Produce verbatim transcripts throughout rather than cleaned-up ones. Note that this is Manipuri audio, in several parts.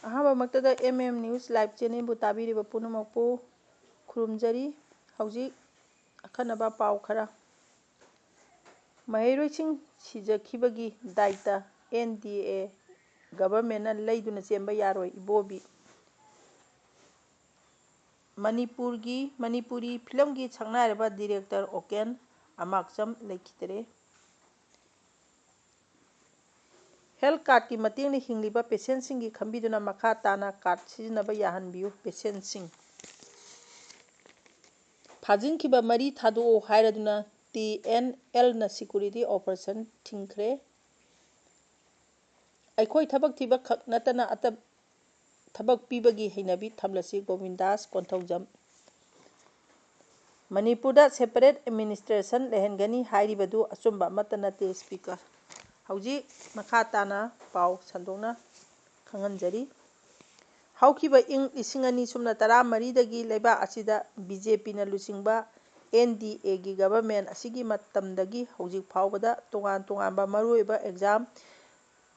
ꯑꯍꯥꯟꯕꯃꯛꯇꯗ M M News Live Channelꯕꯨ ꯇꯥꯕꯤꯔꯤꯕ ꯄꯨꯝꯅꯃꯛꯄꯨ ꯈꯨꯔꯨꯝꯖꯔꯤ꯫ ꯍꯧꯖꯤꯛ ꯑꯈꯟꯅꯕ ꯄꯥꯎ ꯈꯔ꯫ ꯃꯍꯩꯔꯣꯏꯁꯤꯡ ꯁꯤꯖꯈꯤꯕꯒꯤ ꯗꯥꯏꯇ N D A governmentꯅ ꯂꯩꯗꯨꯅ ꯆꯦꯟꯕ ꯌꯥꯔꯣꯏ, ꯏꯕꯣꯕꯤ꯫ ꯃꯅꯤꯄꯨꯔꯒꯤ, ꯃꯅꯤꯄꯨꯔꯤ ꯐꯤꯂꯝꯒꯤ ꯁꯛꯅꯥꯏꯔꯕ director ꯑꯣꯀꯦꯟ ꯑꯃꯥꯛꯆꯝ ꯂꯩꯈꯤꯗ꯭ꯔꯦ꯫ Health cardꯀꯤ ꯃꯇꯦꯡꯅ ꯍꯤꯡꯂꯤꯕ patientꯁꯤꯡꯒꯤ ꯈꯟꯕꯤꯗꯨꯅ ꯃꯈꯥ ꯇꯥꯅ card ꯁꯤꯖꯤꯟꯅꯕ ꯌꯥꯍꯟꯕꯤꯌꯨ꯫ Patientꯁꯤꯡ ꯐꯥꯖꯤꯟꯈꯤꯕ ꯃꯔꯤ ꯊꯥꯗꯣꯛꯎ ꯍꯥꯏꯔꯗꯨꯅ T N Lꯅ security operation ꯊꯤꯡꯈ꯭ꯔꯦ꯫ ꯑꯩꯈꯣꯏ ꯊꯕꯛ ꯊꯤꯕ ꯈꯛ ꯅꯠꯇꯅ ꯑꯇꯞ ꯊꯕꯛ ꯄꯤꯕꯒꯤ ꯍꯩꯅꯕꯤ ꯊꯝꯂꯁꯤ꯫ ꯒꯣꯕꯤꯟꯗꯥꯁ ꯀꯣꯟꯊꯧꯖꯝ꯫ ꯃꯅꯤꯄꯨꯔꯗ separate administration ꯂꯩꯍꯟꯒꯅꯤ ꯍꯥꯏꯔꯤꯕꯗꯨ ꯑꯆꯨꯝꯕ ꯑꯃꯠꯇ ꯅꯠꯇꯦ, Speaker꯫ ꯍꯧꯖꯤꯛ ꯃꯈꯥ ꯇꯥꯅ ꯄꯥꯎ ꯁꯟꯗꯣꯛꯅ ꯈꯪꯍꯟꯖꯔꯤ꯫ ꯍꯧꯈꯤꯕ ꯏꯪ ꯂꯤꯁꯤꯡ ꯑꯅꯤ ꯁꯨꯞꯅ ꯇꯔꯥ ꯃꯔꯤꯗꯒꯤ ꯂꯩꯕꯥꯛ ꯑꯁꯤꯗ B J Pꯅ ꯂꯨꯆꯤꯡꯕ N D Aꯒꯤ government ꯑꯁꯤꯒꯤ ꯃꯇꯝꯗꯒꯤ ꯍꯧꯖꯤꯛ ꯐꯥꯎꯕꯗ ꯇꯣꯉꯥꯟ ꯇꯣꯉꯥꯟꯕ ꯃꯔꯨꯑꯣꯏꯕ exam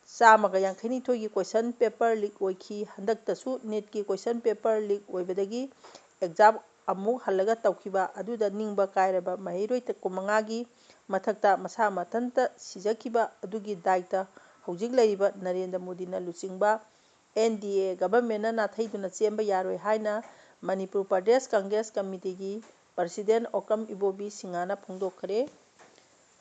ꯆꯥꯝꯃꯒ ꯌꯥꯡꯈꯩꯅꯤꯊꯣꯏꯒꯤ question paper leak ꯑꯣꯏꯈꯤ꯫ ꯍꯟꯗꯛꯇꯁꯨ NEETꯀꯤ question paper leak ꯑꯣꯏꯕꯗꯒꯤ exam ꯑꯃꯨꯛ ꯍꯜꯂꯒ ꯇꯧꯈꯤꯕ ꯑꯗꯨꯗ ꯅꯤꯡꯕ ꯀꯥꯏꯔꯕ ꯃꯍꯩꯔꯣꯏ ꯀꯨꯟꯃꯉꯥꯒꯤ ꯃꯊꯛꯇ ꯃꯁꯥ ꯃꯊꯟꯇ ꯁꯤꯖꯈꯤꯕ ꯑꯗꯨꯒꯤ ꯗꯥꯏꯇ ꯍꯧꯖꯤꯛ ꯂꯩꯔꯤꯕ ꯅꯔꯦꯟꯗ꯭ꯔ ꯃꯣꯗꯤꯅ ꯂꯨꯆꯤꯡꯕ N D A governmentꯅ ꯅꯥꯊꯩꯗꯨꯅ ꯆꯦꯟꯕ ꯌꯥꯔꯣꯏ ꯍꯥꯏꯅ ꯃꯅꯤꯄꯨꯔ ꯄ꯭ꯔꯗꯦꯁ ꯀꯪꯒ꯭ꯔꯦꯁ ꯀꯃꯤꯇꯤꯒꯤ president ꯑꯣꯀꯝ ꯏꯕꯣꯕꯤ ꯁꯤꯡꯍꯅ ꯐꯣꯡꯗꯣꯛꯈ꯭ꯔꯦ꯫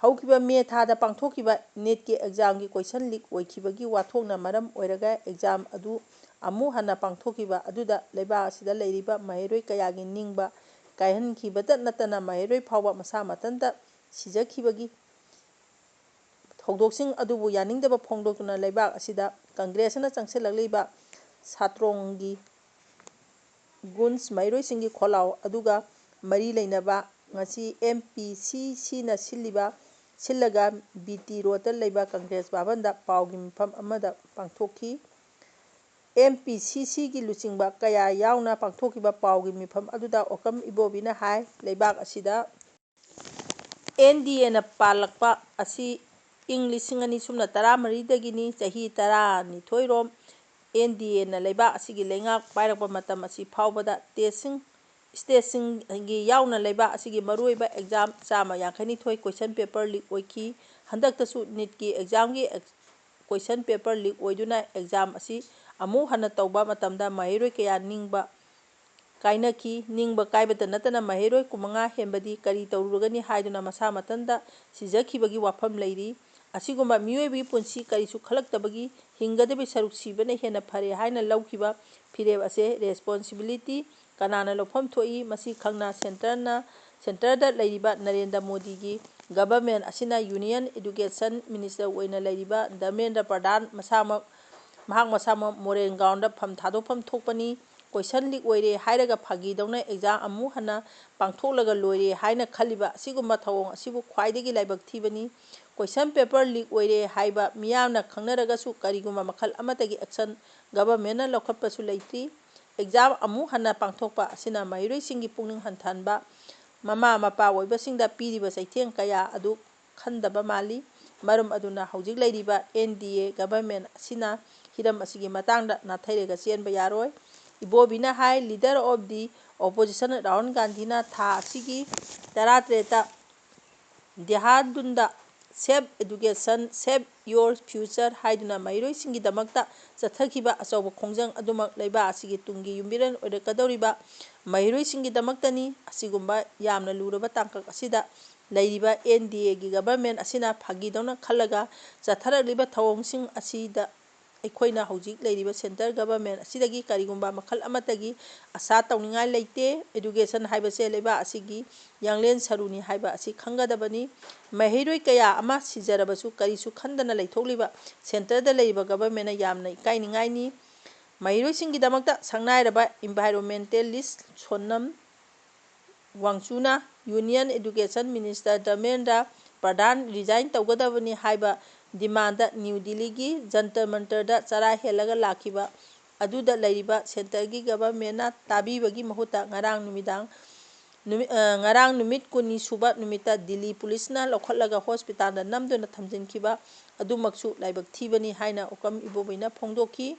ꯍꯧꯈꯤꯕ ꯃꯦ ꯊꯥꯗ ꯄꯥꯡꯊꯣꯛꯈꯤꯕ NEETꯀꯤ examꯒꯤ question leak ꯑꯣꯏꯈꯤꯕꯒꯤ ꯋꯥꯊꯣꯛꯅ ꯃꯔꯝ ꯑꯣꯏꯔꯒ exam ꯑꯗꯨ ꯑꯃꯨꯛ ꯍꯟꯅ ꯄꯥꯡꯊꯣꯛꯈꯤꯕ ꯑꯗꯨꯗ ꯂꯩꯕꯥꯛ ꯑꯁꯤꯗ ꯂꯩꯔꯤꯕ ꯃꯍꯩꯔꯣꯏ ꯀꯌꯥꯒꯤ ꯅꯤꯡꯕ ꯀꯥꯏꯍꯟꯈꯤꯕꯇ ꯅꯠꯇꯅ ꯃꯍꯩꯔꯣꯏ ꯐꯥꯎꯕ ꯃꯁꯥ ꯃꯊꯟꯇ ꯁꯤꯖꯈꯤꯕꯒꯤ ꯊꯧꯗꯣꯛꯁꯤꯡ ꯑꯗꯨꯕꯨ ꯌꯥꯅꯤꯡꯗꯕ ꯐꯣꯡꯗꯣꯛꯇꯨꯅ ꯂꯩꯕꯥꯛ ꯑꯁꯤꯗ ꯀꯪꯒ꯭ꯔꯦꯁꯅ ꯆꯪꯁꯤꯜꯂꯛꯂꯤꯕ ꯁꯥꯇ꯭ꯔꯣꯡꯒꯤ ꯒꯨꯟꯁ ꯃꯍꯩꯔꯣꯏꯁꯤꯡꯒꯤ ꯈꯣꯜꯂꯥꯎ ꯑꯗꯨꯒ ꯃꯔꯤ ꯂꯩꯅꯕ ꯉꯁꯤ M P C Cꯅ ꯁꯤꯜꯂꯤꯕ, ꯁꯤꯜꯂꯒ B T Roadꯇ ꯂꯩꯕ ꯀꯪꯒ꯭ꯔꯦꯁ ꯚꯕꯟꯗ ꯄꯥꯎꯒꯤ ꯃꯤꯐꯝ ꯑꯃꯗ ꯄꯥꯡꯊꯣꯛꯈꯤ꯫ M P C Cꯒꯤ ꯂꯨꯆꯤꯡꯕ ꯀꯌꯥ ꯌꯥꯎꯅ ꯄꯥꯡꯊꯣꯛꯈꯤꯕ ꯄꯥꯎꯒꯤ ꯃꯤꯐꯝ ꯑꯗꯨꯗ ꯑꯣꯀꯝ ꯏꯕꯣꯕꯤꯅ ꯍꯥꯏ, ꯂꯩꯕꯥꯛ ꯑꯁꯤꯗ N D Aꯅ ꯄꯥꯜꯂꯛꯄ ꯑꯁꯤ ꯏꯪ ꯂꯤꯁꯤꯡ ꯑꯅꯤ ꯁꯨꯞꯅ ꯇꯔꯥꯃꯔꯤꯗꯒꯤꯅꯤ꯫ ꯆꯍꯤ ꯇꯔꯥꯅꯤꯊꯣꯏꯔꯣꯝ ꯑꯦꯟ ꯗꯤ ꯑꯦꯅ ꯂꯩꯕꯥꯛ ꯑꯁꯤꯒꯤ ꯂꯩꯉꯥꯛ ꯄꯥꯏꯔꯛꯄ ꯃꯇꯝ ꯑꯁꯤ ꯐꯥꯎꯕꯗ ꯇꯦꯁꯁꯤꯡ, ꯁ꯭ꯇꯦꯠꯁꯤꯡꯒꯤ ꯌꯥꯎꯅ ꯂꯩꯕꯥꯛ ꯑꯁꯤꯒꯤ ꯃꯔꯨꯑꯣꯏꯕ ꯑꯦꯛꯖꯥꯝ ꯆꯥꯝꯃ ꯌꯥꯡꯈꯩꯅꯤꯊꯣꯏ question paper leak ꯑꯣꯏꯈꯤ꯫ ꯍꯟꯗꯛꯇꯁꯨ ꯅꯤꯠꯀꯤ ꯑꯦꯛꯖꯥꯝꯒꯤ question paper leak ꯑꯣꯏꯗꯨꯅ ꯑꯦꯛꯖꯥꯝ ꯑꯁꯤ ꯑꯃꯨꯛ ꯍꯟꯅ ꯇꯧꯕ ꯃꯇꯝꯗ ꯃꯍꯩꯔꯣꯏ ꯀꯌꯥ ꯅꯤꯡꯕ ꯀꯥꯏꯅꯈꯤ꯫ ꯅꯤꯡꯕ ꯀꯥꯏꯕꯇ ꯅꯠꯇꯅ ꯃꯍꯩꯔꯣꯏ ꯀꯨꯟꯃꯉꯥ ꯍꯦꯟꯕꯗꯤ ꯀꯔꯤ ꯇꯧꯔꯨꯔꯒꯅꯤ ꯍꯥꯏꯗꯨꯅ ꯃꯁꯥ ꯃꯊꯟꯇ ꯁꯤꯖꯈꯤꯕꯒꯤ ꯋꯥꯐꯝ ꯂꯩꯔꯤ꯫ ꯑꯁꯤꯒꯨꯝꯕ ꯃꯤꯑꯣꯏꯕꯒꯤ ꯄꯨꯟꯁꯤ ꯀꯔꯤꯁꯨ ꯈꯜꯂꯛꯇꯕꯒꯤ ꯍꯤꯡꯒꯗꯕꯒꯤ ꯁꯔꯨꯛ ꯁꯤꯕꯅ ꯍꯦꯟꯅ ꯐꯔꯦ ꯍꯥꯏꯅ ꯂꯧꯈꯤꯕ ꯐꯤꯔꯦꯞ ꯑꯁꯦ responsibility ꯀꯅꯥꯅ ꯂꯧꯐꯝ ꯊꯣꯛꯏ? ꯃꯁꯤ ꯈꯪꯅ ꯁꯦꯟꯇꯔꯅ, ꯁꯦꯟꯇꯔꯗ ꯂꯩꯔꯤꯕ ꯅꯔꯦꯟꯗ꯭ꯔ ꯃꯣꯗꯤꯒꯤ government ꯑꯁꯤꯅ union education minister ꯑꯣꯏꯅ ꯂꯩꯔꯤꯕ ꯙꯔꯃꯦꯟꯗ꯭ꯔ ꯄ꯭ꯔꯙꯥꯟ ꯃꯁꯥꯃꯛ, ꯃꯍꯥꯛ ꯃꯁꯥꯃꯛ ꯃꯣꯔꯦꯜ groundꯗ ꯐꯝ ꯊꯥꯗꯣꯛꯐꯝ ꯊꯣꯛꯄꯅꯤ꯫ Question leak ꯑꯣꯏꯔꯦ ꯍꯥꯏꯔꯒ ꯐꯥꯒꯤꯗꯧꯅ ꯑꯦꯛꯖꯥꯝ ꯑꯃꯨꯛ ꯍꯟꯅ ꯄꯥꯡꯊꯣꯛꯂꯒ ꯂꯣꯏꯔꯦ ꯍꯥꯏꯅ ꯈꯜꯂꯤꯕ ꯑꯁꯤꯒꯨꯝꯕ ꯊꯧꯑꯣꯡ ꯑꯁꯤꯕꯨ ꯈ꯭ꯋꯥꯏꯗꯒꯤ ꯂꯥꯏꯕꯛ ꯊꯤꯕꯅꯤ꯫ Question paper leak ꯑꯣꯏꯔꯦ ꯍꯥꯏꯕ ꯃꯤꯌꯥꯝꯅ ꯈꯪꯅꯔꯒꯁꯨ ꯀꯔꯤꯒꯨꯝꯕ ꯃꯈꯜ ꯑꯃꯠꯇꯒꯤ action governmentꯅ ꯂꯧꯈꯠꯄꯁꯨ ꯂꯩꯇ꯭ꯔꯤ꯫ ꯑꯦꯛꯖꯥꯝ ꯑꯃꯨꯛ ꯍꯟꯅ ꯄꯥꯡꯊꯣꯛꯄ ꯑꯁꯤꯅ ꯃꯍꯩꯔꯣꯏꯁꯤꯡꯒꯤ ꯄꯨꯛꯅꯤꯡ ꯍꯟꯊꯍꯟꯕ, ꯃꯃꯥ ꯃꯄꯥ ꯑꯣꯏꯕꯁꯤꯡꯗ ꯄꯤꯔꯤꯕ ꯆꯩꯊꯦꯡ ꯀꯌꯥ ꯑꯗꯨ ꯈꯟꯗꯕ ꯃꯥꯜꯂꯤ꯫ ꯃꯔꯝ ꯑꯗꯨꯅ ꯍꯧꯖꯤꯛ ꯂꯩꯔꯤꯕ ꯑꯦꯟ ꯗꯤ ꯑꯦ government ꯑꯁꯤꯅ ꯍꯤꯔꯝ ꯑꯁꯤꯒꯤ ꯃꯇꯥꯡꯗ ꯅꯥꯊꯩꯔꯒ ꯆꯦꯟꯕ ꯌꯥꯔꯣꯏ꯫ ꯏꯕꯣꯕꯤꯅ ꯍꯥꯏ, leader of the opposition Rahul ꯒꯥꯟꯙꯤꯅ ꯊꯥ ꯑꯁꯤꯒꯤ ꯇꯔꯥꯇꯔꯦꯠꯇ ꯗꯦꯍꯔꯥꯗꯨꯟꯗ Save Education, Save Your Future ꯍꯥꯏꯗꯨꯅ ꯃꯍꯩꯔꯣꯏꯁꯤꯡꯒꯤꯗꯃꯛꯇ ꯆꯠꯊꯈꯤꯕ ꯑꯆꯧꯕ ꯈꯣꯡꯖꯪ ꯑꯗꯨꯃꯛ ꯂꯩꯕꯥꯛ ꯑꯁꯤꯒꯤ ꯇꯨꯡꯒꯤ ꯌꯨꯝꯕꯤꯔꯦꯜ ꯑꯣꯏꯔꯛꯀꯗꯧꯔꯤꯕ ꯃꯍꯩꯔꯣꯏꯁꯤꯡꯒꯤꯗꯃꯛꯇꯅꯤ꯫ ꯑꯁꯤꯒꯨꯝꯕ ꯌꯥꯝꯅ ꯂꯨꯔꯕ ꯇꯥꯡꯀꯛ ꯑꯁꯤꯗ ꯂꯩꯔꯤꯕ ꯑꯦꯟ ꯗꯤ ꯑꯦꯒꯤ government ꯑꯁꯤꯅ ꯐꯥꯒꯤꯗꯧꯅ ꯈꯜꯂꯒ ꯆꯠꯊꯔꯛꯂꯤꯕ ꯊꯧꯑꯣꯡꯁꯤꯡ ꯑꯁꯤꯗ ꯑꯩꯈꯣꯏꯅ ꯍꯧꯖꯤꯛ ꯂꯩꯔꯤꯕ central government ꯑꯁꯤꯗꯒꯤ ꯀꯔꯤꯒꯨꯝꯕ ꯃꯈꯜ ꯑꯃꯠꯇꯒꯤ ꯑꯁꯥ ꯇꯧꯅꯤꯡꯉꯥꯏ ꯂꯩꯇꯦ꯫ Education ꯍꯥꯏꯕꯁꯦ ꯂꯩꯕꯥꯛ ꯑꯁꯤꯒꯤ ꯌꯥꯡꯂꯦꯟ ꯁꯔꯨꯅꯤ ꯍꯥꯏꯕ ꯑꯁꯤ ꯈꯪꯒꯗꯕꯅꯤ꯫ ꯃꯍꯩꯔꯣꯏ ꯀꯌꯥ ꯑꯃ ꯁꯤꯖꯔꯕꯁꯨ ꯀꯔꯤꯁꯨ ꯈꯟꯗꯅ ꯂꯩꯊꯣꯛꯂꯤꯕ centreꯗ ꯂꯩꯔꯤꯕ governmentꯅ ꯌꯥꯝꯅ ꯏꯀꯥꯏꯅꯤꯡꯉꯥꯏꯅꯤ꯫ ꯃꯍꯩꯔꯣꯏꯁꯤꯡꯒꯤꯗꯃꯛꯇ ꯁꯛꯅꯥꯏꯔꯕ environmentalist Sonam ꯋꯥꯡꯆꯨꯅ Union Education Minister Dharmendra ꯄ꯭ꯔꯙꯥꯟ resign ꯇꯧꯒꯗꯕꯅꯤ ꯍꯥꯏꯕ demandꯗ ꯅ꯭ꯌꯨ ꯗꯤꯜꯂꯤꯒꯤ ꯖꯟꯇꯔ ꯃꯟꯇꯔꯗ ꯆꯔꯥ ꯍꯦꯜꯂꯒ ꯂꯥꯛꯈꯤꯕ ꯑꯗꯨꯗ ꯂꯩꯔꯤꯕ centreꯒꯤ governmentꯅ ꯇꯥꯕꯤꯕꯒꯤ ꯃꯍꯨꯠꯇ ꯉꯔꯥꯡ ꯅꯨꯃꯤꯗꯥꯡ, ꯅꯨꯃꯤꯠ, ꯑ, ꯉꯔꯥꯡ ꯅꯨꯃꯤꯠ ꯀꯨꯟꯅꯤ ꯁꯨꯕ ꯅꯨꯃꯤꯠꯇ ꯗꯤꯜꯂꯤ ꯄꯨꯂꯤꯁꯅ ꯂꯧꯈꯠꯂꯒ ꯍꯣꯁꯄꯤꯇꯥꯜꯗ ꯅꯝꯗꯨꯅ ꯊꯝꯖꯤꯟꯈꯤꯕ ꯑꯗꯨꯃꯛꯁꯨ ꯂꯥꯏꯕꯛ ꯊꯤꯕꯅꯤ ꯍꯥꯏꯅ ꯑꯣꯀꯝ ꯏꯕꯣꯕꯤꯅ ꯐꯣꯡꯗꯣꯛꯈꯤ꯫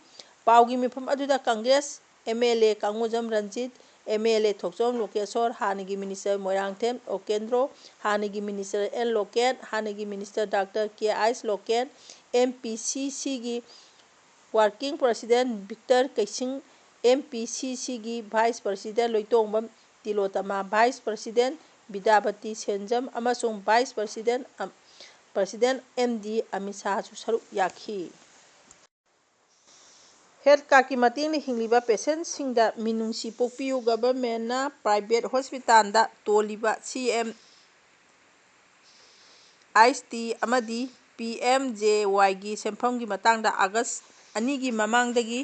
ꯄꯥꯎꯒꯤ ꯃꯤꯐꯝ ꯑꯗꯨꯗ Congress M L A Kangujam Ranjit, M L A Thokchom Lokeshwar, ꯍꯥꯟꯅꯒꯤ ꯃꯤꯅꯤꯁꯇꯔ ꯃꯣꯏꯔꯥꯡꯊꯦꯝ ꯑꯣꯀꯦꯟꯗ꯭ꯔꯣ, ꯍꯥꯟꯅꯒꯤ ꯃꯤꯅꯤꯁꯇꯔ ꯑꯦꯟ ꯂꯣꯀꯦꯟ, ꯍꯥꯟꯅꯒꯤ ꯃꯤꯅꯤꯁꯇꯔ ꯗꯥꯛꯇꯔ ꯀꯦ ꯑꯥꯏꯁ ꯂꯣꯀꯦꯟ, ꯑꯦꯝ ꯄꯤ ꯁꯤ ꯁꯤꯒꯤ working president Victor Keishing, M P C ꯁꯤꯒꯤ vice president Loitongbam Tilotama, vice president Bidyapati Senjam ꯑꯃꯁꯨꯡ ꯚꯥꯏꯁ ꯄ꯭ꯔꯁꯤꯗꯦꯟ ꯑꯝ-, ꯄ꯭ꯔꯁꯤꯗꯦꯟ ꯑꯦꯝ ꯗꯤ ꯑꯃꯤꯠ ꯁꯥꯍꯁꯨ ꯁꯔꯨꯛ ꯌꯥꯈꯤ꯫ ꯍꯦꯜꯊ ꯀꯥꯔꯗꯀꯤ ꯃꯇꯦꯡꯅ ꯍꯤꯡꯂꯤꯕ ꯄꯦꯁꯦꯟꯁꯤꯡꯗ ꯃꯤꯅꯨꯡꯁꯤ ꯄꯣꯛꯄꯤꯌꯨ꯫ ꯒꯚꯔꯟꯃꯦꯟꯅ ꯄ꯭ꯔꯥꯏꯚꯦꯠ ꯍꯣꯁꯄꯤꯇꯥꯜꯗ ꯇꯣꯜꯂꯤꯕ ꯁꯤ ꯑꯦꯝ ꯑꯥꯏꯁ ꯇꯤ ꯑꯃꯗꯤ ꯄꯤ ꯑꯦꯝ ꯖꯦ ꯋꯥꯏꯒꯤ ꯁꯦꯟꯐꯝꯒꯤ ꯃꯇꯥꯡꯗ ꯑꯥꯒꯁ ꯑꯅꯤꯒꯤ ꯃꯃꯥꯡꯗꯒꯤ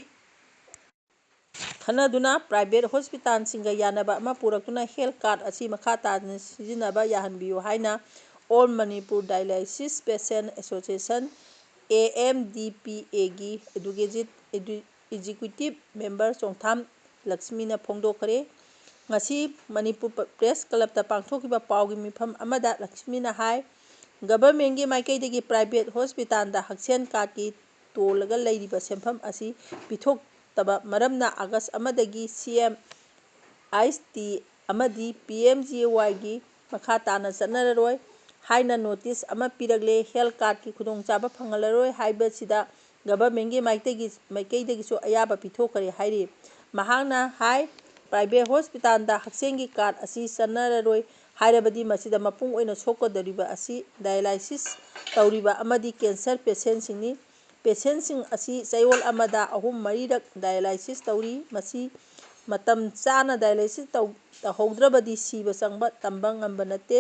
ꯈꯟꯅꯗꯨꯅ ꯄ꯭ꯔꯥꯏꯚꯦꯠ ꯍꯣꯁꯄꯤꯇꯥꯜꯁꯤꯡꯒ ꯌꯥꯅꯕ ꯑꯃ ꯄꯨꯔꯛꯇꯨꯅ ꯍꯦꯜꯊ ꯀꯥꯔꯗ ꯑꯁꯤ ꯃꯈꯥ ꯇꯥꯅ ꯁꯤꯖꯤꯟꯅꯕ ꯌꯥꯍꯟꯕꯤꯌꯨ ꯍꯥꯏꯅ all Manipur dialysis patient association, A M D P ꯑꯦꯒꯤ ꯑꯦꯗꯨꯀꯦꯖꯤꯠ-, ꯑꯦꯗꯨ-, ꯑꯦꯛꯖꯤꯀ꯭ꯌꯨꯇꯤꯚ ꯃꯦꯝꯕꯔ ꯆꯣꯡꯊꯥꯝ ꯂꯛꯁꯃꯤꯅ ꯐꯣꯡꯗꯣꯛꯈ꯭ꯔꯦ꯫ ꯉꯁꯤ ꯃꯅꯤꯄꯨꯔ ꯄ-, ꯄ꯭ꯔꯦꯁ ꯀ꯭ꯂꯕꯇ ꯄꯥꯡꯊꯣꯛꯈꯤꯕ ꯄꯥꯎꯒꯤ ꯃꯤꯐꯝ ꯑꯃꯗ ꯂꯛꯁꯃꯤꯅ ꯍꯥꯏ, ꯒꯚꯔꯟꯃꯦꯟꯒꯤ ꯃꯥꯏꯀꯩꯗꯒꯤ ꯄ꯭ꯔꯥꯏꯚꯦꯠ ꯍꯣꯁꯄꯤꯇꯥꯜꯗ ꯍꯛꯁꯦꯜ ꯀꯥꯔꯗꯀꯤ ꯇꯣꯜꯂꯒ ꯂꯩꯔꯤꯕ ꯁꯦꯟꯐꯝ ꯑꯁꯤ ꯄꯤꯊꯣꯛꯇꯕ ꯃꯔꯝꯅ ꯑꯥꯒꯁ ꯑꯃꯗꯒꯤ ꯁꯤ ꯑꯦꯝ ꯑꯥꯏꯁ ꯇꯤ ꯑꯃꯗꯤ ꯄꯤ ꯑꯦꯝ ꯖꯤ ꯑꯦ ꯋꯥꯏꯒꯤ ꯃꯈꯥ ꯇꯥꯅ ꯆꯠꯅꯔꯔꯣꯏ ꯍꯥꯏꯅ ꯅꯣꯇꯤꯁ ꯑꯃ ꯄꯤꯔꯛꯂꯦ꯫ ꯍꯦꯜꯊ ꯀꯥꯔꯗꯀꯤ ꯈꯨꯗꯣꯡꯆꯥꯕ ꯐꯪꯍꯜꯂꯔꯣꯏ ꯍꯥꯏꯕꯁꯤꯗ ꯒꯚꯔꯟꯃꯦꯟꯒꯤ ꯃꯥꯏꯀꯩꯒꯤ, ꯃꯥꯏꯀꯩꯗꯒꯤꯁꯨ ꯑꯌꯥꯕ ꯄꯤꯊꯣꯛꯈ꯭ꯔꯦ ꯍꯥꯏꯔꯤ꯫ ꯃꯍꯥꯛꯅ ꯍꯥꯏ, ꯄ꯭ꯔꯥꯏꯚꯦꯠ ꯍꯣꯁꯄꯤꯇꯥꯜꯗ ꯍꯛꯁꯦꯜꯒꯤ ꯀꯥꯔꯗ ꯑꯁꯤ ꯆꯠꯅꯔꯔꯣꯏ ꯍꯥꯏꯔꯕꯗꯤ ꯃꯁꯤꯗ ꯃꯄꯨꯡ ꯑꯣꯏꯅ ꯁꯣꯛꯀꯗꯧꯔꯤꯕ ꯑꯁꯤ ꯗꯥꯏꯂꯥꯏꯁꯤꯁ ꯇꯧꯔꯤꯕ ꯑꯃꯗꯤ ꯀꯦꯟꯁꯔ ꯄꯦꯁꯦꯟꯁꯤꯡꯅꯤ꯫ ꯄꯦꯁꯦꯟꯁꯤꯡ ꯑꯁꯤ ꯆꯌꯣꯜ ꯑꯃꯗ ꯑꯍꯨꯝ ꯃꯔꯤꯔꯛ ꯗꯥꯏꯂꯥꯏꯁꯤꯁ ꯇꯧꯔꯤ꯫ ꯃꯁꯤ ꯃꯇꯝ ꯆꯥꯅ ꯗꯥꯏꯂꯥꯏꯁꯤꯁ ꯇꯧ-, ꯇꯧꯍꯧꯗ꯭ꯔꯕꯗꯤ ꯁꯤꯕ ꯆꯪꯕ ꯇꯝꯕ ꯉꯝꯕ ꯅꯠꯇꯦ꯫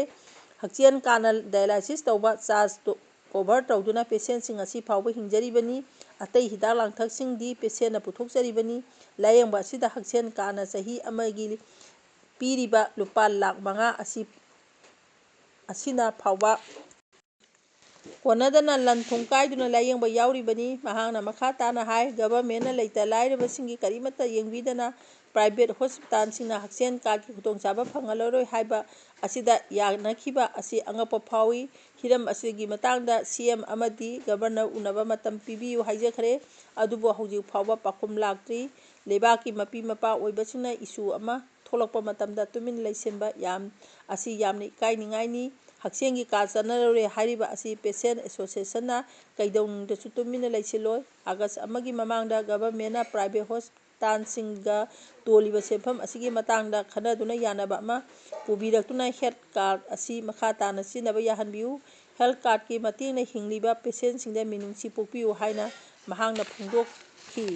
ꯍꯛꯁꯦꯜ ꯀꯥꯔꯗꯅ ꯗꯥꯏꯂꯥꯏꯁꯤꯁ ꯇꯧꯕ ꯆꯥꯔꯖꯇꯨ ꯀꯣꯚꯔ ꯇꯧꯗꯨꯅ ꯄꯦꯁꯦꯟꯁꯤꯡ ꯑꯁꯤ ꯐꯥꯎꯕ ꯍꯤꯡꯖꯔꯤꯕꯅꯤ꯫ ꯑꯇꯩ ꯍꯤꯗꯥꯛ ꯂꯥꯡꯊꯛꯁꯤꯡꯗꯤ ꯄꯦꯁꯦꯟꯅ ꯄꯨꯊꯣꯛꯆꯔꯤꯕꯅꯤ꯫ ꯂꯥꯌꯦꯡꯕ ꯑꯁꯤꯗ ꯍꯛꯁꯦꯜ ꯀꯥꯔꯗꯅ ꯆꯍꯤ ꯑꯃꯒꯤ ꯄꯤꯔꯤꯕ ꯂꯨꯄꯥ ꯂꯥꯈ ꯃꯉꯥ ꯑꯁꯤ, ꯑꯁꯤꯅ ꯐꯥꯎꯕ ꯀꯣꯟꯅꯗꯅ ꯂꯟ ꯊꯨꯝ ꯀꯥꯏꯗꯨꯅ ꯂꯥꯌꯦꯡꯕ ꯌꯥꯎꯔꯤꯕꯅꯤ꯫ ꯃꯍꯥꯛꯅ ꯃꯈꯥ ꯇꯥꯅ ꯍꯥꯏ, ꯒꯚꯔꯟꯃꯦꯟꯅ ꯂꯩꯇ ꯂꯥꯏꯔꯕꯁꯤꯡꯒꯤ ꯀꯔꯤꯃꯠꯇ ꯌꯦꯡꯕꯤꯗꯅ ꯄ꯭ꯔꯥꯏꯚꯦꯠ ꯍꯣꯁꯄꯤꯇꯥꯜꯁꯤꯡꯅ ꯍꯛꯁꯦꯜ ꯀꯥꯔꯗꯀꯤ ꯈꯨꯗꯣꯡꯆꯥꯕ ꯐꯪꯍꯜꯂꯔꯣꯏ ꯍꯥꯏꯕ ꯑꯁꯤꯗ ꯌꯥꯅꯈꯤꯕ ꯑꯁꯤ ꯑꯉꯛꯄ ꯐꯥꯎꯏ꯫ ꯍꯤꯔꯝ ꯑꯁꯤꯒꯤ ꯃꯇꯥꯡꯗ ꯁꯤ ꯑꯦꯝ ꯑꯃꯗꯤ ꯒꯕꯔꯅꯔ ꯎꯅꯕ ꯃꯇꯝ ꯄꯤꯕꯤꯌꯨ ꯍꯥꯏꯖꯈ꯭ꯔꯦ꯫ ꯑꯗꯨꯕꯨ ꯍꯧꯖꯤꯛ ꯐꯥꯎꯕ ꯄꯥꯎꯈꯨꯝ ꯂꯥꯛꯇ꯭ꯔꯤ꯫ ꯂꯩꯕꯥꯛꯀꯤ ꯃꯄꯤ ꯃꯄꯥ ꯑꯣꯏꯕꯁꯤꯡꯅ ꯏꯁꯨ ꯑꯃ ꯊꯣꯛꯂꯛꯄ ꯃꯇꯝꯗ ꯇꯨꯃꯤꯟꯅ ꯂꯩꯁꯤꯟꯕ ꯌꯥꯝ, ꯑꯁꯤ ꯌꯥꯝꯅ ꯏꯀꯥꯏꯅꯤꯡꯉꯥꯏꯅꯤ꯫ ꯍꯛꯁꯦꯜꯒꯤ ꯀꯥꯔꯗ ꯆꯠꯅꯔꯔꯦ ꯍꯥꯏꯔꯤꯕ ꯑꯁꯤ ꯄꯦꯁꯦꯟ ꯑꯦꯁꯣꯁꯤꯌꯦꯁꯟꯅ ꯀꯩꯗꯧꯅꯨꯡꯗꯁꯨ ꯇꯨꯃꯤꯟꯅ ꯂꯩꯁꯤꯜꯂꯣꯏ꯫ ꯑꯥꯒꯁ ꯑꯃꯒꯤ ꯃꯃꯥꯡꯗ ꯒꯕꯔꯃꯦꯟꯅ ꯄ꯭ꯔꯥꯏꯚꯦꯠ ꯍꯣꯁꯄꯤꯇꯥꯜꯁꯤꯡꯒ ꯇꯣꯜꯂꯤꯕ ꯁꯦꯟꯐꯝ ꯑꯁꯤꯒꯤ ꯃꯇꯥꯡꯗ ꯈꯟꯅꯗꯨꯅ ꯌꯥꯅꯕ ꯑꯃ ꯄꯨꯕꯤꯔꯛꯇꯨꯅ ꯍꯦꯜꯊ ꯀꯥꯔꯗ ꯑꯁꯤ ꯃꯈꯥ ꯇꯥꯅ ꯁꯤꯖꯤꯟꯅꯕ ꯌꯥꯍꯟꯕꯤꯌꯨ꯫ ꯍꯦꯜꯊ ꯀꯥꯔꯗꯀꯤ ꯃꯇꯦꯡꯅ ꯍꯤꯡꯂꯤꯕ ꯄꯦꯁꯦꯟꯁꯤꯡꯗ ꯃꯤꯅꯨꯡꯁꯤ ꯄꯣꯛꯄꯤꯌꯨ ꯍꯥꯏꯅ ꯃꯍꯥꯛꯅ ꯐꯣꯡꯗꯣꯛꯈꯤ꯫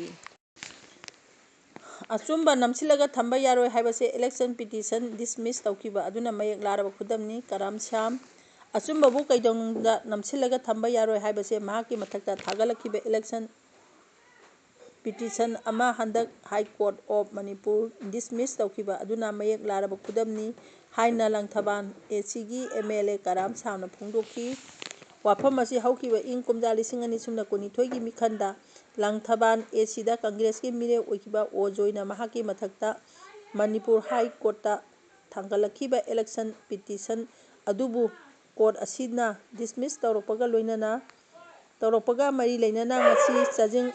ꯑꯆꯨꯝꯕ ꯅꯝꯁꯤꯜꯂꯒ ꯊꯝꯕ ꯌꯥꯔꯣꯏ ꯍꯥꯏꯕꯁꯦ ꯏꯂꯦꯛꯁꯟ ꯄꯤꯇꯤꯁꯟ ꯗꯤꯁꯃꯤꯁ ꯇꯧꯈꯤꯕ ꯑꯗꯨꯅ ꯃꯌꯦꯛ ꯂꯥꯔꯕ ꯈꯨꯗꯝꯅꯤ꯫ ꯀꯔꯥꯝ ꯁ꯭ꯌꯥꯝ ꯑꯆꯨꯝꯕꯕꯨ ꯀꯩꯗꯧꯅꯨꯡꯗ ꯅꯝꯁꯤꯜꯂꯒ ꯊꯝꯕ ꯌꯥꯔꯣꯏ ꯍꯥꯏꯕꯁꯦ ꯃꯍꯥꯛꯀꯤ ꯃꯊꯛꯇ ꯊꯥꯒꯠꯂꯛꯈꯤꯕ ꯏꯂꯦꯛꯁꯟ ꯄꯤꯇꯤꯁꯟ ꯑꯃ ꯍꯟꯗꯛ ꯍꯥꯏ ꯀꯣꯔꯠ ꯑꯣꯐ ꯃꯅꯤꯄꯨꯔ ꯗꯤꯁꯃꯤꯁ ꯇꯧꯈꯤꯕ ꯑꯗꯨꯅ ꯃꯌꯦꯛ ꯂꯥꯔꯕ ꯈꯨꯗꯝꯅꯤ ꯍꯥꯏꯅ ꯂꯪꯊꯕꯥꯜ ꯑꯦ ꯁꯤꯒꯤ ꯑꯦꯝ ꯑꯦꯜ ꯑꯦ ꯀꯔꯥꯝ ꯁꯥꯝꯅ ꯐꯣꯡꯗꯣꯛꯈꯤ꯫ ꯋꯥꯐꯝ ꯑꯁꯤ ꯍꯧꯈꯤꯕ ꯏꯪ ꯀꯨꯝꯖꯥ ꯂꯤꯁꯤꯡ ꯑꯅꯤ ꯁꯨꯞꯅ ꯀꯨꯟꯅꯤꯊꯣꯏꯒꯤ ꯃꯤꯈꯟꯗ ꯂꯪꯊꯕꯥꯜ ꯑꯦ ꯁꯤꯗ ꯀꯪꯒ꯭ꯔꯦꯁꯀꯤ ꯃꯤꯔꯦꯞ ꯑꯣꯏꯈꯤꯕ ꯑꯣ ꯖꯣꯏꯅ ꯃꯍꯥꯛꯀꯤ ꯃꯊꯛꯇ ꯃꯅꯤꯄꯨꯔ ꯍꯥꯏ ꯀꯣꯔꯠꯇ ꯊꯥꯡꯒꯠꯂꯛꯈꯤꯕ ꯏꯂꯦꯛꯁꯟ ꯄꯤꯇꯤꯁꯟ ꯑꯗꯨꯕꯨ ꯀꯣꯔꯠ ꯑꯁꯤꯅ ꯗꯤꯁꯃꯤꯁ ꯇꯧꯔꯛꯄꯒ ꯂꯣꯏꯅꯅ, ꯇꯧꯔꯛꯄꯒ ꯃꯔꯤ ꯂꯩꯅꯅ ꯉꯁꯤ ꯆꯥꯖꯤꯡ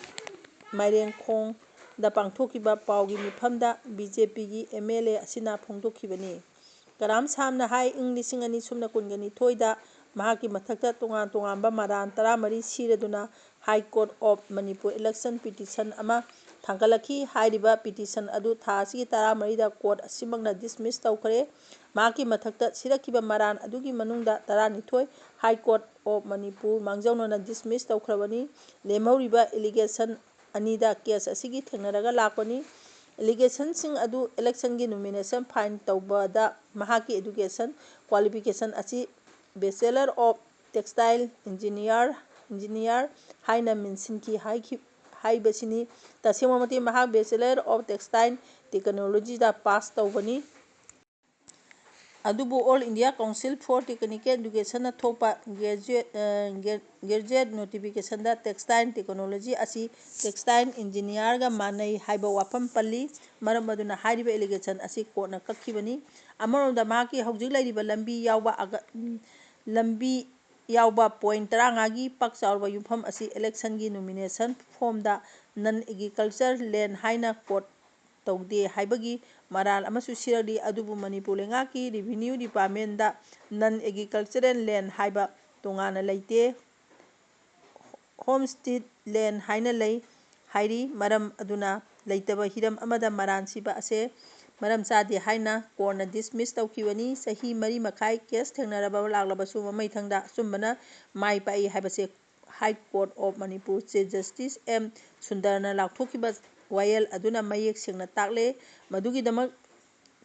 ꯃꯥꯏꯔꯦꯟꯈꯣꯡꯗ ꯄꯥꯡꯊꯣꯛꯈꯤꯕ ꯄꯥꯎꯒꯤ ꯃꯤꯐꯝꯗ ꯕꯤ ꯖꯦ ꯄꯤꯒꯤ ꯑꯦꯝ ꯑꯦꯜ ꯑꯦ ꯑꯁꯤꯅ ꯐꯣꯡꯗꯣꯛꯈꯤꯕꯅꯤ꯫ ꯀꯔꯥꯝ ꯁꯥꯝꯅ ꯍꯥꯏ, ꯏꯪ ꯂꯤꯁꯤꯡ ꯑꯅꯤ ꯁꯨꯞꯅ ꯀꯨꯟꯒ ꯅꯤꯊꯣꯏꯗ ꯃꯍꯥꯛꯀꯤ ꯃꯊꯛꯇ ꯇꯣꯉꯥꯟ ꯇꯣꯉꯥꯟꯕ ꯃꯔꯥꯟ ꯇꯔꯥꯃꯔꯤ ꯁꯤꯔꯗꯨꯅ high court of Manipur election petition ꯑꯃ ꯊꯥꯡꯒꯠꯂꯛꯈꯤ꯫ ꯍꯥꯏꯔꯤꯕ ꯄꯤꯇꯤꯁꯟ ꯑꯗꯨ ꯊꯥ ꯑꯁꯤꯒꯤ ꯇꯔꯥꯃꯔꯤꯗ ꯀꯣꯔꯠ ꯑꯁꯤꯃꯛꯅ ꯗꯤꯁꯃꯤꯁ ꯇꯧꯈ꯭ꯔꯦ꯫ ꯃꯍꯥꯛꯀꯤ ꯃꯊꯛꯇ ꯁꯤꯔꯛꯈꯤꯕ ꯃꯔꯥꯟ ꯑꯗꯨꯒꯤ ꯃꯅꯨꯡꯗ ꯇꯔꯥꯅꯤꯊꯣꯏ ꯍꯥꯏ ꯀꯣꯔꯠ ꯑꯣꯐ ꯃꯅꯤꯄꯨꯔ ꯃꯥꯡꯖꯧꯅꯅ ꯗꯤꯁꯃꯤꯁ ꯇꯧꯈ꯭ꯔꯕꯅꯤ꯫ ꯂꯦꯝꯍꯧꯔꯤꯕ ꯑꯦꯂꯤꯒꯦꯁꯟ ꯑꯅꯤꯗ ꯀꯦꯁ ꯑꯁꯤꯒꯤ ꯊꯦꯡꯅꯔꯒ ꯂꯥꯛꯄꯅꯤ꯫ ꯑꯦꯂꯤꯒꯦꯁꯟꯁꯤꯡ ꯑꯗꯨ ꯏꯂꯦꯛꯁꯟꯒꯤ ꯅꯣꯃꯤꯅꯦꯁꯟ ꯐꯥꯏꯜ ꯇꯧꯕꯗ ꯃꯍꯥꯛꯀꯤ ꯑꯦꯗꯨꯀꯦꯁꯟ ꯀ꯭ꯋꯥꯂꯤꯐꯤꯀꯦꯁꯟ ꯑꯁꯤ bachelor of textile engineer, engineer ꯍꯥꯏꯅ ꯃꯤꯡꯁꯤꯟꯈꯤ ꯍꯥꯏꯈꯤ-, ꯍꯥꯏꯕꯁꯤꯅꯤ꯫ ꯇꯁꯦꯡꯕꯃꯛꯇꯤ ꯃꯍꯥꯛ ꯕꯦꯆꯦꯂꯔ ꯑꯣꯐ ꯇꯦꯛꯁꯇꯥꯏꯜ ꯇꯦꯛꯅꯣꯂꯣꯖꯤꯗ ꯄꯥꯁ ꯇꯧꯕꯅꯤ꯫ ꯑꯗꯨꯕꯨ all India council for technical ꯏꯗꯨꯀꯦꯁꯟꯅ ꯊꯣꯛꯄ ꯒ꯭ꯔꯦꯖꯨꯑꯦꯠ, ꯑ, ꯒ꯭ꯔꯦ-, ꯒ꯭ꯔꯦꯖꯨꯑꯦꯠ ꯅꯣꯇꯤꯐꯤꯀꯦꯁꯟꯗ ꯇꯦꯛꯁꯇꯥꯏꯜ ꯇꯦꯛꯅꯣꯂꯣꯖꯤ ꯑꯁꯤ ꯇꯦꯛꯁꯇꯥꯏꯜ ꯏꯟꯖꯤꯅꯤꯌꯥꯔꯒ ꯃꯥꯟꯅꯩ ꯍꯥꯏꯕ ꯋꯥꯐꯝ ꯄꯜꯂꯤ꯫ ꯃꯔꯝ ꯑꯗꯨꯅ ꯍꯥꯏꯔꯤꯕ ꯑꯦꯂꯤꯒꯦꯁꯟ ꯑꯁꯤ ꯀꯣꯔꯠꯅ ꯀꯛꯈꯤꯕꯅꯤ꯫ ꯑꯃꯔꯣꯝꯗ ꯃꯍꯥꯛꯀꯤ ꯍꯧꯖꯤꯛ ꯂꯩꯔꯤꯕ ꯂꯝꯕꯤ ꯌꯥꯎꯕ ꯑꯒ-, ꯂꯝꯕꯤ ꯌꯥꯎꯕ ꯄꯣꯏꯟ ꯇꯔꯥꯃꯉꯥꯒꯤ ꯄꯥꯛ ꯆꯥꯎꯔꯕ ꯌꯨꯝꯐꯝ ꯑꯁꯤ ꯏꯂꯦꯛꯁꯟꯒꯤ ꯅꯣꯃꯤꯅꯦꯁꯟ ꯐꯣꯝꯗ ꯅꯟ ꯑꯦꯒ꯭ꯔꯤꯀꯜꯆꯔ ꯂꯦꯟ ꯍꯥꯏꯅ ꯀꯣꯠ ꯇꯧꯗꯦ ꯍꯥꯏꯕꯒꯤ ꯃꯔꯥꯜ ꯑꯃꯁꯨ ꯁꯤꯔꯛꯂꯤ꯫ ꯑꯗꯨꯕꯨ ꯃꯅꯤꯄꯨꯔ ꯂꯩꯉꯥꯛꯀꯤ ꯔꯦꯚꯤꯅ꯭ꯌꯨ ꯗꯤꯄꯥꯔꯠꯃꯦꯟꯗ ꯅꯟ ꯑꯦꯒ꯭ꯔꯤꯀꯜꯆꯔꯦꯜ ꯂꯦꯟ ꯍꯥꯏꯕ ꯇꯣꯉꯥꯟꯅ ꯂꯩꯇꯦ꯫ ꯍꯣꯝꯁꯇꯤꯠ ꯂꯦꯟ ꯍꯥꯏꯅ ꯂꯩ ꯍꯥꯏꯔꯤ꯫ ꯃꯔꯝ ꯑꯗꯨꯅ ꯂꯩꯇꯕ ꯍꯤꯔꯝ ꯑꯃꯗ ꯃꯔꯥꯟ ꯁꯤꯕ ꯑꯁꯦ ꯃꯔꯝ ꯆꯥꯗꯦ ꯍꯥꯏꯅ ꯀꯣꯔꯠꯅ ꯗꯤꯁꯃꯤꯁ ꯇꯧꯈꯤꯕꯅꯤ꯫ ꯆꯍꯤ ꯃꯔꯤ ꯃꯈꯥꯏ ꯀꯦꯁ ꯊꯦꯡꯅꯔꯕ ꯂꯥꯛꯂꯕꯁꯨ ꯃꯃꯩꯊꯪꯗ ꯑꯆꯨꯝꯕꯅ ꯃꯥꯏ ꯄꯥꯛꯏ ꯍꯥꯏꯕꯁꯦ high court of Manipur chief justice M ꯁꯨꯟꯗꯔꯅ ꯂꯥꯎꯊꯣꯛꯈꯤꯕ ꯋꯥꯌꯦꯜ ꯑꯗꯨꯅ ꯃꯌꯦꯛ ꯁꯦꯡꯅ ꯇꯥꯛꯂꯦ꯫ ꯃꯗꯨꯒꯤꯗꯃꯛ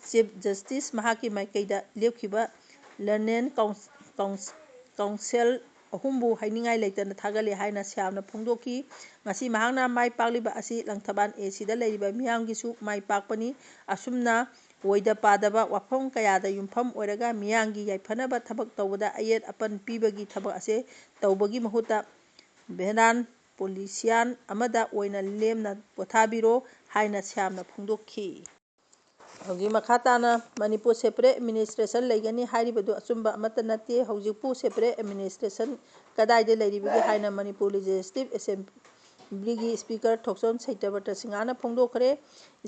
ꯆꯤꯐ ꯖꯁꯇꯤꯁ ꯃꯍꯥꯛꯀꯤ ꯃꯥꯏꯀꯩꯗ ꯂꯦꯞꯈꯤꯕ ꯂꯔꯅꯦꯟ ꯀꯥꯎꯟ-, ꯀꯥꯎꯟ-, ꯀꯥꯎꯟꯁꯤꯜ ꯑꯍꯨꯝꯕꯨ ꯍꯥꯏꯅꯤꯡꯉꯥꯏ ꯂꯩꯇꯅ ꯊꯥꯒꯠꯂꯤ ꯍꯥꯏꯅ ꯁ꯭ꯌꯥꯝꯅ ꯐꯣꯡꯗꯣꯛꯈꯤ꯫ ꯉꯁꯤ ꯃꯍꯥꯛꯅ ꯃꯥꯏ ꯄꯥꯛꯂꯤꯕ ꯑꯁꯤ ꯂꯪꯊꯕꯥꯜ ꯑꯦ ꯁꯤꯗ ꯂꯩꯔꯤꯕ ꯃꯤꯌꯥꯝꯒꯤꯁꯨ ꯃꯥꯏ ꯄꯥꯛꯄꯅꯤ꯫ ꯑꯁꯨꯝꯅ ꯑꯣꯏꯗ ꯄꯥꯗꯕ ꯋꯥꯐꯝ ꯀꯌꯥꯗ ꯌꯨꯝꯐꯝ ꯑꯣꯏꯔꯒ ꯃꯤꯌꯥꯝꯒꯤ ꯌꯥꯏꯐꯅꯕ ꯊꯕꯛ ꯇꯧꯕꯗ ꯑꯌꯦꯠ ꯑꯄꯟ ꯄꯤꯕꯒꯤ ꯊꯕꯛ ꯑꯁꯦ ꯇꯧꯕꯒꯤ ꯃꯍꯨꯠꯇ ꯚꯦꯔꯥꯟ ꯄꯣꯂꯤꯁꯤꯌꯥꯟ ꯑꯃꯗ ꯑꯣꯏꯅ ꯂꯦꯝꯅ ꯄꯣꯊꯥꯕꯤꯔꯣ ꯍꯥꯏꯅ ꯁ꯭ꯌꯥꯝꯅ ꯐꯣꯡꯗꯣꯛꯈꯤ꯫ ꯍꯧꯖꯤꯛ ꯃꯈꯥ ꯇꯥꯅ ꯃꯅꯤꯄꯨꯔ ꯁꯦꯄꯔꯦꯠ ꯑꯦꯗꯃꯤꯅꯤꯁꯇ꯭ꯔꯦꯁꯟ ꯂꯩꯒꯅꯤ ꯍꯥꯏꯔꯤꯕꯗꯨ ꯑꯆꯨꯝꯕ ꯑꯃꯠꯇ ꯅꯠꯇꯦ꯫ ꯍꯧꯖꯤꯛꯄꯨ ꯁꯦꯄꯔꯦꯠ ꯑꯦꯗꯃꯤꯅꯤꯁꯇ꯭ꯔꯦꯁꯟ ꯀꯗꯥꯏꯗ ꯂꯩꯔꯤꯕꯒꯦ ꯍꯥꯏꯅ ꯃꯅꯤꯄꯨꯔ ꯂꯦꯖꯤꯁꯂꯦꯇꯤꯚ ꯑꯦꯁꯦꯝꯕ꯭ꯂꯤꯒꯤ ꯁ꯭ꯄꯤꯀꯔ ꯊꯣꯛꯆꯣꯝ ꯁꯩꯇꯕ꯭ꯔꯇ ꯁꯤꯡꯍꯥꯅ ꯐꯣꯡꯗꯣꯛꯈ꯭ꯔꯦ꯫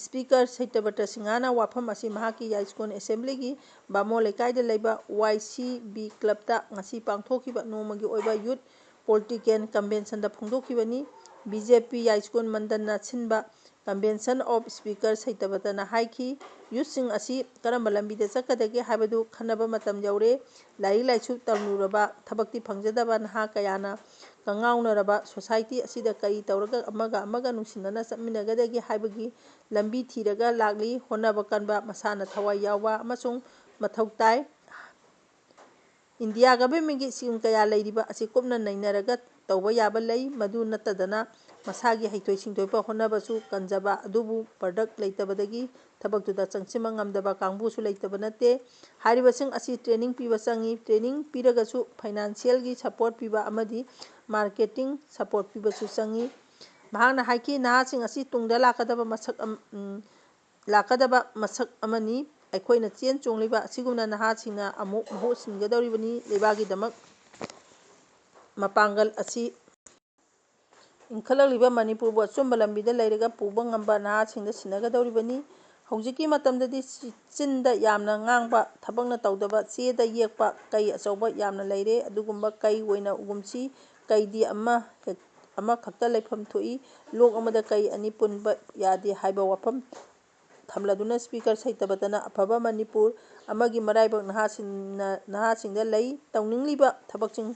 ꯁ꯭ꯄꯤꯀꯔ ꯁꯩꯇꯕ꯭ꯔꯇ ꯁꯤꯡꯍꯥꯅ ꯋꯥꯐꯝ ꯑꯁꯤ ꯃꯍꯥꯛꯀꯤ ꯌꯥꯏꯁ꯭ꯀꯨꯜ ꯑꯦꯁꯦꯝꯕ꯭ꯂꯤꯒꯤ ꯕꯥꯃꯣꯟ ꯂꯩꯀꯥꯏꯗ ꯂꯩꯕ ꯋꯥꯏ ꯁꯤ ꯕꯤ ꯀ꯭ꯂꯕꯇ ꯉꯁꯤ ꯄꯥꯡꯊꯣꯛꯈꯤꯕ ꯅꯣꯡꯃꯒꯤ ꯑꯣꯏꯕ ꯌꯨꯠ ꯄꯣꯂꯤꯇꯤꯀꯦꯜ ꯀꯟꯚꯦꯟꯁꯟꯗ ꯐꯣꯡꯗꯣꯛꯈꯤꯕꯅꯤ꯫ ꯕꯤ ꯖꯦ ꯄꯤ ꯌꯥꯏꯁ꯭ꯀꯨꯜ ꯃꯟꯗꯟꯅ ꯁꯤꯟꯕ ꯀꯟꯚꯦꯟꯁꯟ ꯑꯣꯐ ꯁ꯭ꯄꯤꯀꯔ ꯁꯩꯇꯕ꯭ꯔꯇꯅ ꯍꯥꯏꯈꯤ, ꯌꯨꯠꯁꯤꯡ ꯑꯁꯤ ꯀꯔꯝꯕ ꯂꯝꯕꯤꯗ ꯆꯠꯀꯗꯒꯦ ꯍꯥꯏꯕꯗꯨ ꯈꯟꯅꯕ ꯃꯇꯝ ꯌꯧꯔꯦ꯫ ꯂꯥꯏꯔꯤꯛ ꯂꯥꯏꯁꯨ ꯇꯝꯂꯨꯔꯕ, ꯊꯕꯛꯇꯤ ꯐꯪꯖꯗꯕ ꯅꯍꯥ ꯀꯌꯥꯅ ꯀꯉꯥꯎꯅꯔꯕ ꯁꯣꯁꯥꯏꯇꯤ ꯑꯁꯤꯗ ꯀꯔꯤ ꯇꯧꯔꯒ ꯑꯃꯒ ꯑꯃꯒ ꯅꯨꯡꯁꯤꯅꯅ ꯆꯠꯃꯤꯟꯅꯒꯗꯒꯦ ꯍꯥꯏꯕꯒꯤ ꯂꯝꯕꯤ ꯊꯤꯔꯒ ꯂꯥꯛꯂꯤ꯫ ꯍꯣꯠꯅꯕ ꯀꯟꯕ, ꯃꯁꯥꯅ ꯊꯋꯥꯏ ꯌꯥꯎꯕ ꯑꯃꯁꯨꯡ ꯃꯊꯧ ꯇꯥꯏ꯫ ꯏꯟꯗꯤꯌꯥ ꯒꯚꯔꯟꯃꯦꯟꯠꯀꯤ ꯁ꯭ꯀꯤꯝ ꯀꯌꯥ ꯂꯩꯔꯤꯕ ꯑꯁꯤ ꯀꯨꯞꯅ ꯅꯩꯅꯔꯒ ꯇꯧꯕ ꯌꯥꯕ ꯂꯩ꯫ ꯃꯗꯨ ꯅꯠꯇꯗꯅ ꯃꯁꯥꯒꯤ ꯍꯩꯊꯣꯏ ꯁꯤꯡꯊꯣꯏꯕ ꯍꯣꯠꯅꯕꯁꯨ ꯀꯟꯖꯕ ꯑꯗꯨꯕꯨ ꯄ꯭ꯔꯗꯛ ꯂꯩꯇꯕꯗꯒꯤ ꯊꯕꯛꯇꯨꯗ ꯆꯪꯁꯤꯟꯕ ꯉꯝꯗꯕ ꯀꯥꯡꯕꯨꯁꯨ ꯂꯩꯇꯕ ꯅꯠꯇꯦ꯫ ꯍꯥꯏꯔꯤꯕꯁꯤꯡ ꯑꯁꯤ ꯇ꯭ꯔꯦꯅꯤꯡ ꯄꯤꯕ ꯆꯪꯏ꯫ ꯇ꯭ꯔꯦꯅꯤꯡ ꯄꯤꯔꯒꯁꯨ ꯐꯥꯏꯅꯥꯟꯁꯤꯌꯦꯜꯒꯤ ꯁꯄꯣꯔꯠ ꯄꯤꯕ ꯑꯃꯗꯤ ꯃꯥꯔꯀꯦꯇꯤꯡ ꯁꯄꯣꯔꯠ ꯄꯤꯕꯁꯨ ꯆꯪꯏ꯫ ꯃꯍꯥꯛꯅ ꯍꯥꯏꯈꯤ, ꯅꯍꯥꯁꯤꯡ ꯑꯁꯤ ꯇꯨꯡꯗ ꯂꯥꯛꯀꯗꯕ ꯃꯁꯛ ꯑꯃ, ꯎꯝ, ꯂꯥꯛꯀꯗꯕ ꯃꯁꯛ ꯑꯃꯅꯤ꯫ ꯑꯩꯈꯣꯏꯅ ꯆꯦꯟ ꯆꯣꯡꯂꯤꯕ ꯑꯁꯤꯒꯨꯝꯅ ꯅꯍꯥꯁꯤꯡꯅ ꯑꯃꯨꯛ ꯃꯍꯨꯠ ꯁꯤꯟꯒꯗꯧꯔꯤꯕꯅꯤ꯫ ꯂꯩꯕꯥꯛꯀꯤꯗꯃꯛ ꯃꯄꯥꯡꯒꯜ ꯑꯁꯤ ꯏꯟꯈꯠꯂꯛꯂꯤꯕ ꯃꯅꯤꯄꯨꯔꯕꯨ ꯑꯆꯨꯝꯕ ꯂꯝꯕꯤꯗ ꯂꯩꯔꯒ ꯄꯨꯕ ꯉꯝꯕ ꯅꯍꯥꯁꯤꯡꯗ ꯁꯤꯟꯅꯒꯗꯧꯔꯤꯕꯅꯤ꯫ ꯍꯧꯖꯤꯛꯀꯤ ꯃꯇꯝꯗꯗꯤ ꯆꯤ-, ꯆꯤꯟꯗ ꯌꯥꯝꯅ ꯉꯥꯡꯕ, ꯊꯕꯛꯅ ꯇꯧꯗꯕ, ꯆꯦꯗ ꯌꯦꯛꯄ ꯀꯩ ꯑꯆꯧꯕ ꯌꯥꯝꯅ ꯂꯩꯔꯦ꯫ ꯑꯗꯨꯒꯨꯝꯕ ꯀꯩ ꯑꯣꯏꯅ ꯎꯒꯨꯝꯁꯤ꯫ ꯀꯩꯗꯤ ꯑꯃ ꯍꯦꯛ-, ꯑꯃꯈꯛꯇ ꯂꯩꯐꯝ ꯊꯣꯛꯏ꯫ ꯂꯣꯛ ꯑꯃꯗ ꯀꯩ ꯑꯅꯤ ꯄꯨꯟꯕ ꯌꯥꯗꯦ ꯍꯥꯏꯕ ꯋꯥꯐꯝ ꯊꯝꯂꯗꯨꯅ ꯁ꯭ꯄꯤꯀꯔ ꯁꯩꯇꯕꯇꯅ ꯑꯐꯕ ꯃꯅꯤꯄꯨꯔ ꯑꯃꯒꯤ ꯃꯔꯥꯏꯕꯛ ꯅꯍꯥꯁꯤꯡꯅ, ꯅꯍꯥꯁꯤꯡꯗ ꯂꯩ꯫ ꯇꯧꯅꯤꯡꯂꯤꯕ ꯊꯕꯛꯁꯤꯡ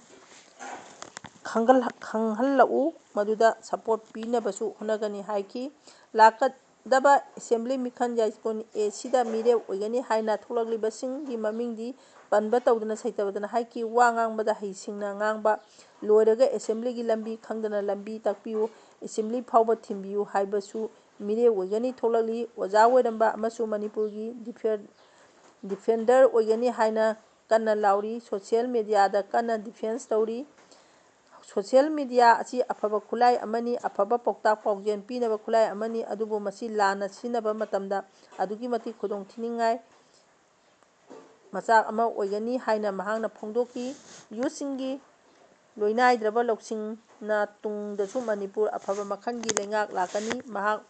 ꯈꯪꯒꯜ-, ꯈꯪꯍꯜꯂꯛꯎ, ꯃꯗꯨꯗ ꯁꯄꯣꯔꯠ ꯄꯤꯅꯕꯁꯨ ꯍꯣꯠꯅꯒꯅꯤ ꯍꯥꯏꯈꯤ꯫ ꯂꯥꯛꯀꯗꯕ ꯑꯦꯁꯦꯝꯕ꯭ꯂꯤ ꯃꯤꯈꯜ ꯌꯥꯏꯁ꯭ꯀꯨꯜ ꯑꯦꯁꯤꯗ ꯃꯤꯔꯦꯞ ꯑꯣꯏꯒꯅꯤ ꯍꯥꯏꯅ ꯊꯣꯛꯂꯛꯂꯤꯕꯁꯤꯡꯒꯤ ꯃꯃꯤꯡꯗꯤ ꯄꯟꯕ ꯇꯧꯗꯅ ꯁꯩꯇꯕꯗꯅ ꯍꯥꯏꯈꯤ꯫ ꯋꯥ ꯉꯥꯡꯕꯗ ꯍꯩꯁꯤꯡꯅ ꯉꯥꯡꯕ, ꯂꯣꯏꯔꯒ ꯑꯦꯁꯦꯝꯕ꯭ꯂꯤꯒꯤ ꯂꯝꯕꯤ ꯈꯪꯗꯅ ꯂꯝꯕꯤ ꯇꯥꯛꯄꯤꯌꯨ, ꯑꯦꯁꯦꯝꯕ꯭ꯂꯤ ꯐꯥꯎꯕ ꯊꯤꯟꯕꯤꯌꯨ ꯍꯥꯏꯕꯁꯨ ꯃꯤꯔꯦꯞ ꯑꯣꯏꯒꯅꯤ ꯊꯣꯛꯂꯛꯂꯤ꯫ ꯑꯣꯖꯥ ꯑꯣꯏꯔꯝꯕ ꯑꯃꯁꯨꯡ ꯃꯅꯤꯄꯨꯔꯒꯤ ꯗꯤꯐꯦ-, ꯗꯤꯐꯦꯟꯗꯔ ꯑꯣꯏꯒꯅꯤ ꯍꯥꯏꯅ ꯀꯟꯅ ꯂꯥꯎꯔꯤ꯫ ꯁꯣꯁꯤꯌꯦꯜ ꯃꯦꯗꯤꯌꯥꯗ ꯀꯟꯅ ꯗꯤꯐꯦꯟꯁ ꯇꯧꯔꯤ꯫ ꯁꯣꯁꯤꯌꯦꯜ ꯃꯦꯗꯤꯌꯥ ꯑꯁꯤ ꯑꯐꯕ ꯈꯨꯠꯂꯥꯏ ꯑꯃꯅꯤ, ꯑꯐꯕ ꯄꯥꯎꯇꯥꯛ ꯄꯥꯎꯖꯦꯜ ꯄꯤꯅꯕ ꯈꯨꯠꯂꯥꯏ ꯑꯃꯅꯤ, ꯑꯗꯨꯕꯨ ꯃꯁꯤ ꯂꯥꯟꯅ ꯁꯤꯖꯤꯟꯅꯕ ꯃꯇꯝꯗ ꯑꯗꯨꯛꯀꯤ ꯃꯇꯤꯛ ꯈꯨꯗꯣꯡꯊꯤꯅꯤꯡꯉꯥꯏ ꯃꯆꯥꯛ ꯑꯃ ꯑꯣꯏꯒꯅꯤ ꯍꯥꯏꯅ ꯃꯍꯥꯛꯅ ꯐꯣꯡꯗꯣꯛꯈꯤ꯫ ꯌꯨꯠꯁꯤꯡꯒꯤ ꯂꯣꯏꯅꯥꯏꯗ꯭ꯔꯕ ꯂꯧꯁꯤꯡꯅ ꯇꯨꯡꯗꯁꯨ ꯃꯅꯤꯄꯨꯔ ꯑꯐꯕ ꯃꯈꯜꯒꯤ ꯂꯩꯉꯥꯛ ꯂꯥꯛꯀꯅꯤ꯫ ꯃꯍꯥꯛ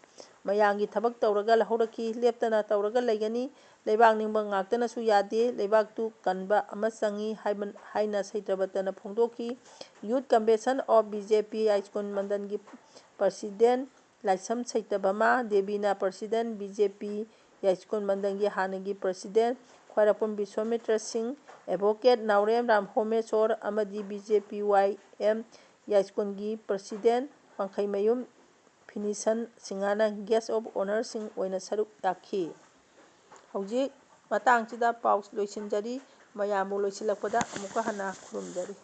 ꯃꯌꯥꯝꯒꯤ ꯊꯕꯛ ꯇꯧꯔꯒ ꯍꯧꯔꯛꯈꯤ, ꯂꯦꯞꯇꯅ ꯇꯧꯔꯒ ꯂꯩꯒꯅꯤ꯫ ꯂꯩꯕꯥꯛ ꯅꯤꯡꯕ ꯉꯥꯛꯇꯅꯁꯨ ꯌꯥꯗꯦ, ꯂꯩꯕꯥꯛꯇꯨ ꯀꯟꯕ ꯑꯃ ꯆꯪꯏ ꯍꯥꯏꯕ, ꯍꯥꯏꯅ ꯁꯩꯇ꯭ꯔꯕꯇꯅ ꯐꯣꯡꯗꯣꯛꯈꯤ꯫ Youth Convention of B J P ꯌꯥꯏꯁ꯭ꯀꯨꯜ ꯃꯟꯗꯜꯒꯤ president Laishram ꯁꯩꯇꯕꯃꯥ ꯗꯦꯕꯤꯅ president, B J P ꯌꯥꯏꯁ꯭ꯀꯨꯜ ꯃꯟꯗꯜꯒꯤ ꯍꯥꯟꯅꯒꯤ president ꯈ꯭ꯋꯥꯏꯔꯥꯛꯄꯝ ꯕꯤꯁ꯭ꯋꯥꯃꯤꯇ꯭ꯔ ꯁꯤꯡ, advocate ꯅꯥꯎꯔꯦꯝ ꯔꯥꯝꯍꯣꯃꯦꯁꯣꯔ ꯑꯃꯗꯤ B J P Y M ꯌꯥꯏꯁ꯭ꯀꯨꯜꯒꯤ president ꯋꯥꯡꯈꯩꯃꯌꯨꯝ ꯐꯤꯅꯤꯁꯟ ꯁꯤꯡꯍꯥꯅ guest of honourꯁꯤꯡ ꯑꯣꯏꯅ ꯁꯔꯨꯛ ꯌꯥꯈꯤ꯫ ꯍꯧꯖꯤꯛ ꯃꯇꯥꯡꯁꯤꯗ ꯄꯥꯎ ꯂꯣꯏꯁꯤꯟꯖꯔꯤ꯫ ꯃꯌꯥꯝꯕꯨ ꯂꯣꯏꯁꯤꯜꯂꯛꯄꯗ ꯑꯃꯨꯛꯀ ꯍꯟꯅ ꯈꯨꯔꯨꯝꯖꯔꯤ꯫